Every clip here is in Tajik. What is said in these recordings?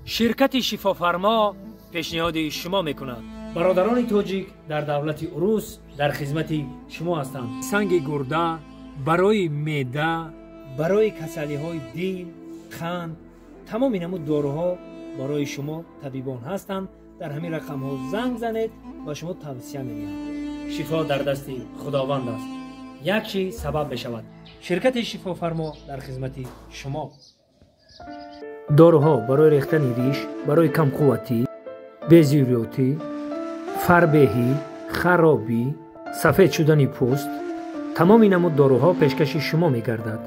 Ширкати Шифофармо пешниҳоди шумо мекунад. Бародарони тоҷик дар давлати Урус дар хизмати шумо ҳастанд. Санги гурда барои меъда, барои касалиҳои дил, қанд, тамоми намуд доруҳо барои шумо табибон ҳастанд. Дар ҳамин рақамҳо занг занед ва шумо тавсия медиҳанд. Шифо дар дасти Худованд аст. Як чиз сабаб мешавад. Ширкати Шифофармо дар хизмати шумо. Доруҳо барои рехтани риш, барои камқувватӣ, безюрётӣ, фарбеҳӣ, харобӣ, сафед шудани пӯст, тамоми намуд доруҳо пешкаши шумо мегардад.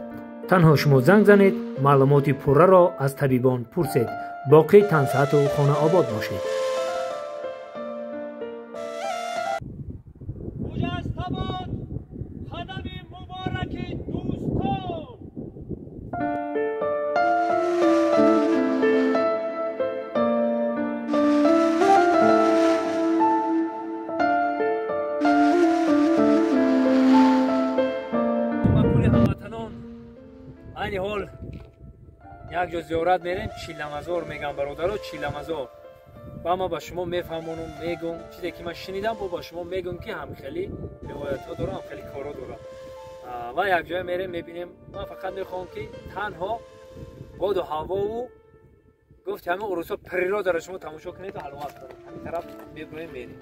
Танҳо шумо занг занед, маълумоти пурраро аз табибон пурсед. Боқӣ тансиҳату хонаобод бошед. Айни ҳол як ҷо зиёрат мерем, Чиламазор мегам бародаро, Чиламазор. Ва ма ба шумо мефаҳмонам, мегум чизе ки ман шунидам, бо ба шумо мегум ки ҳам хеле ривоятҳо дорам, ҳам хеле корҳо дорам. Ва як ҷое мерем, мебинем. Ман фақат мехоҳам ки танҳо боду ҳавову гуфти ҳамин урусо природаро шумо тамошо кунед ва ҳаловат кунед. Ҳамин тараф меброем, мерем.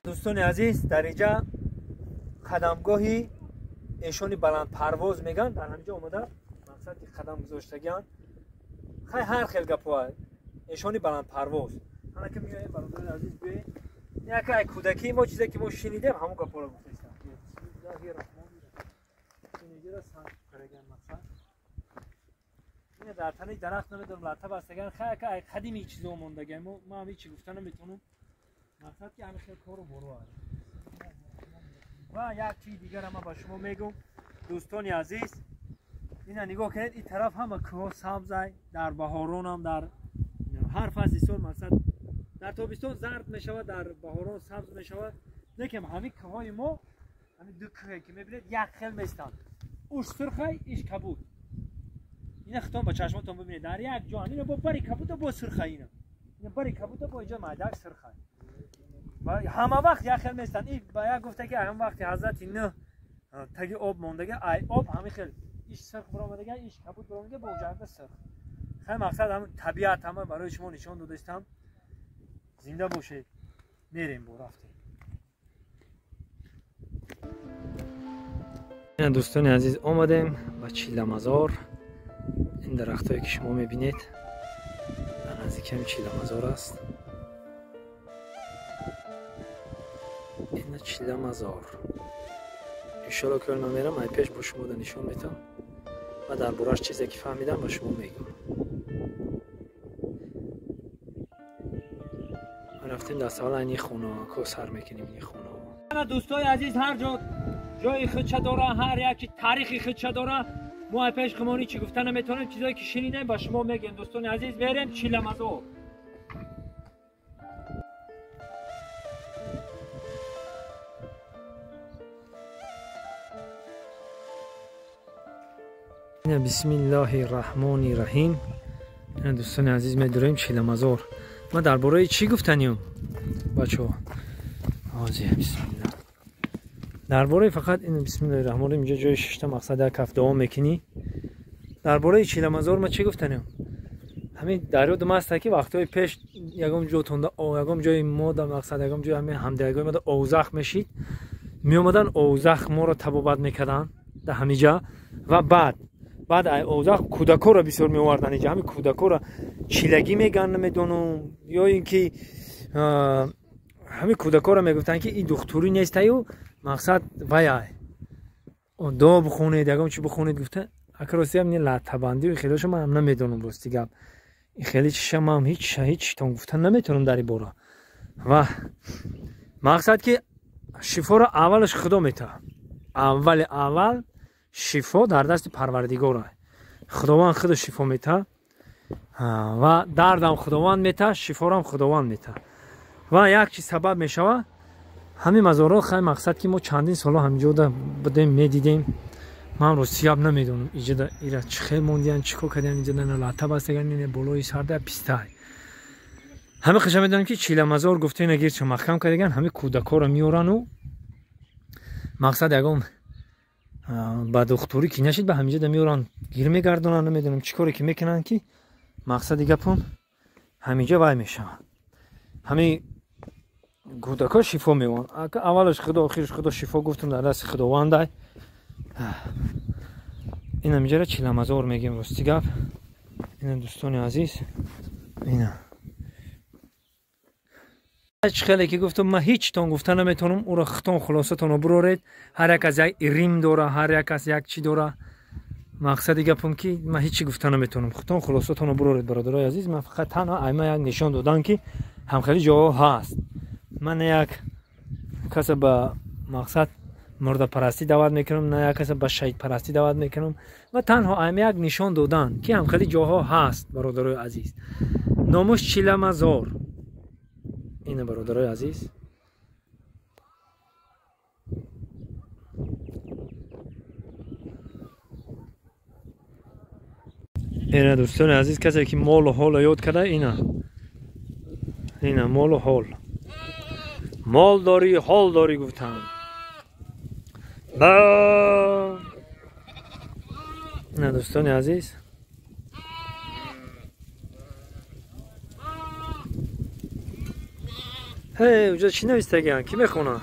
Дӯстони азиз, дар инҷа қадамгоҳи эшони баландпарвоз меган. Дар ҳаминҷо омада мақсад ки қадам гузоштагианд. Хай ҳар хел гапҳо эшони баландпарвоз. Ҳана ки меоем бародари азиз, биёед. Яке ай кӯдакии мо чизе ки мо шунидем, ҳамон гапҳоро гуфтаистам. Бисмиллоҳи раҳмони раҳим. Инҷоро санг караган мақсад. Ина дар тани дарахт намедонам латта бастаган. Хай яке ай қадими чизо мондаган. Мо ҳам ҳеҷ гуфта наметавонам. Мақсад ки ҳамин хел кору боро аст. Ва як чизи дигар ман ба шумо мегӯм дӯстони азиз, ина нигоҳ кунед, ин тараф ҳама кӯҳҳо сабзай, дар баҳоронам, дар ҳар фасли сол, мақсад дар тобистон зард мешавад, дар баҳорон сабз мешавад. Лекин ҳамин кӯҳҳои мо, ҳамин ду кӯҳе ки мебинед, як хел местанд. Уш сурхай, иш кабуд. Ина хитон ба чашмотон бибинед, дар як ҷо ина бо бари кабуда бо сурхай, ина бари кабуда бо инҷо майдак сурхай. Ҳама вақт як хел местанд. И ба як гуфта ки ҳам вақти ҳазрати Нӯҳ таги об мондага, ай об ҳамин хел иш сурх баромадага, иш кабуд баромадага, бо ҷанга сурх. Хай мақсад ҳамин табиат ҳама барои шумо нишон додаистам. Зинда бошед. Мерем бо рафтем. Дӯстони азиз, омадем ба Чиламазор. Ин дарахтое ки шумо мебинед дар наздики ҳамин Чиламазор аст. Ина Чиламазор. Иншоалло ки ман мерам, ай пеш бо шумо да нишон метам ва дар бораш чизе ки фаҳмидам ба шумо мегӯм. Рафтем дар савол айни хонаҳо сар мекунем, ини хонаҳо. Дӯстои азиз, ҳар ҷо ҷои худша дора, ҳар яки таърихи худша дора. Мо ай пеш хумонӣ чӣ гуфта наметавонем, чизое ки шунидем ба шумо мегӯем. Дӯстони азиз, мерем Чиламазор. Бисмиллоҳи раҳмони раҳим. Дӯстони азиз, медурем Чиламазор. Ман дар бораи чӣ гуфтанем бачаҳо? Бисмилла. Дар бораи фақат ин бисмиллоҳи раҳмони раҳим, инҷо ҷои шишта мақсад як ҳафт дуо мекунӣ. Дар бораи Чиламазор ман чӣ гуфтанем? Ҳамин дарёдам аст ки вақтҳои пеш ягон ҷотонда, ягон ҷои мода мақсад, ягон ҷои ҳамин ҳамдиягои мода овзах мешид. Меомадан овзах моро табобат мекарданд дар ҳамиҷа ва баъд овзах кӯдакоро бисёр меоварданд инҷа. Ҳамин кӯдакоро чилагӣ меган намедонам, ё ин ки ҳамин кӯдакоро мегуфтанд ки ин духтурӣ нестаю, мақсад ваяй дуо бихонед, ягон чи бихонед гуфта. Ака рости ҳам ин латтабандию хелоша ман ҳам намедонам, рости гап. Ин хеле чиша ман ҳеҷ гуфта наметавонам дар ин бора. Ва мақсад ки шифоро аввалаш Худо метавад. Аввали аввал шифо дар дасти Парвардигор аст. Худованд худо шифо метавад ва дардам Худованд метавад, шифорам Худованд метавад. Ва як чиз сабаб мешавад ҳамин мазорҳо. Хай мақсад ки мо чандин соло ҳаминҷода будем, медидем. Ман рости гап намедонам иҷода ира чӣ хел мондиян, чӣ кор кардиян, иҷода на лата бастаган, не болои сарда пистай. Ҳами қиша медонам ки Чиламазор гуфта ина гирча маҳкам кардаган, ҳами кӯдакҳоро меорану мақсад ягон ба духтурӣ ки нашид, ба ҳамиҷода меоранд, гир мегардонанд, намедонам чӣ коре ки мекунанд, ки мақсади гапон ҳамиҷа вай мешаванд. Ҳами кӯдакҳо шифо меёбанд. Аввалаш худо, охираш худо, шифо гуфтам дар дасти худовандай. Ин ҳамиҷаро Чиламазор мегем, рости гап. Ина дӯстони азиз, ина чӣ хеле ки гуфтам, ман ҳечтон гуфта наметавонам, ӯро худтон хулосатонро буроред. Ҳар як аз як ирим дора, ҳар як аз як чӣ дора. Мақсади гапам ки ман ҳечи гуфта наметавонам, худтон хулосатонро буроред, бародарои азиз. Ман фақат танҳо айма як нишон додан ки ҳамхели ҷоҳо ҳаст. Ман на як каса ба мақсад мурдапарастӣ даъват мекунам, на як каса ба шаҳидпарастӣ даъват мекунам, ва танҳо айма як нишон додан ки ҳамхели ҷоҳо ҳаст, бародарои азиз. Номуш Чиламазор. Ина бародарои азиз, ина дӯстони азиз, касе ки молу ҳоло ёд карда, ина ина молу ҳол, мол дорӣ ҳол дорӣ гуфтанд. Ина дӯстони азиз, ҳей, уҷа чӣ навистагиан, кӣ мехона?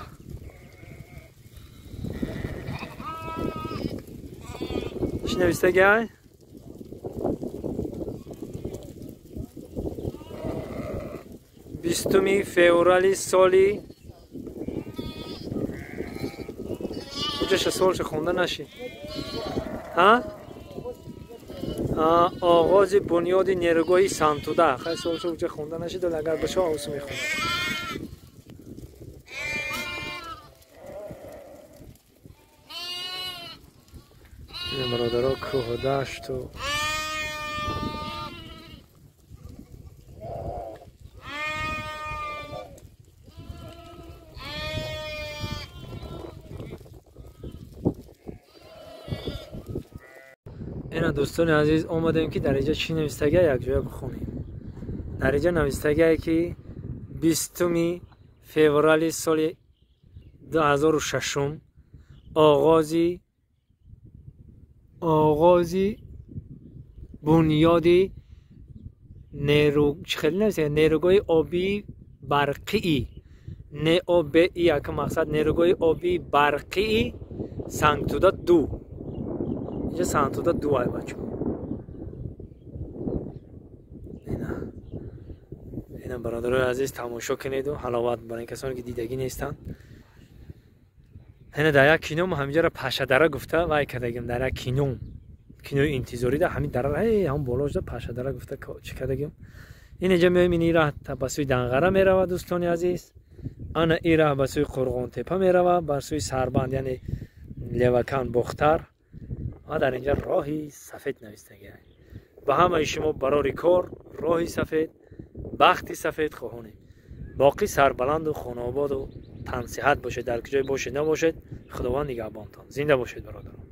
Чӣ навистагиай? 20 феврали соли уҷаша солша хонда нашид. Ҳа? Оғози бунёди нерӯгоҳи Сантуда. Хай солша уҷа хонда нашид, вале агар бошо авсу мехонад. Бародаро, кӯҳу дашту ина дӯстони азиз, омадем ки дар инҷа чӣ навистагия якҷоя бихонем. Дар инҷа навистагие ки 20 феврали соли 2006 оғози бунёди нерӯгоҳи обии барқии НОБИ, яка мақсад нерӯгоҳи обии барқии Сангтуда 2. Инҷа Сангтуда 2 ай бачо. Ина бародарои азиз, тамошо кунеду ҳаловат барои касоне ки дидагӣ нестанд. Ина дар як кино мо ҳаминҷаро Пашадара гуфта вай кардагим, дар як кино, кинои интизорӣ да ҳамин дара ҳам боло шуда Пашадара гуфта чӣ кардагим. Ин инҷа меоем, ин раҳ ба сӯи Данғара меравад, дӯстони азиз. Ана ин раҳ ба сӯи Қурғонтепа меравад, ба сӯи Сарбанд, яъне Левакан, Бохтар. Ва дар инҷа роҳи сафед навистагиа. Ба ҳамаи шумо барори кор, роҳи сафед, бахти сафед хоҳонем. Боқӣ сарбаланду хонаободу тансиҳат бошед, дар куҷое бошед набошед, худованд нигаҳбонтон. Зинда бошед, бародарон.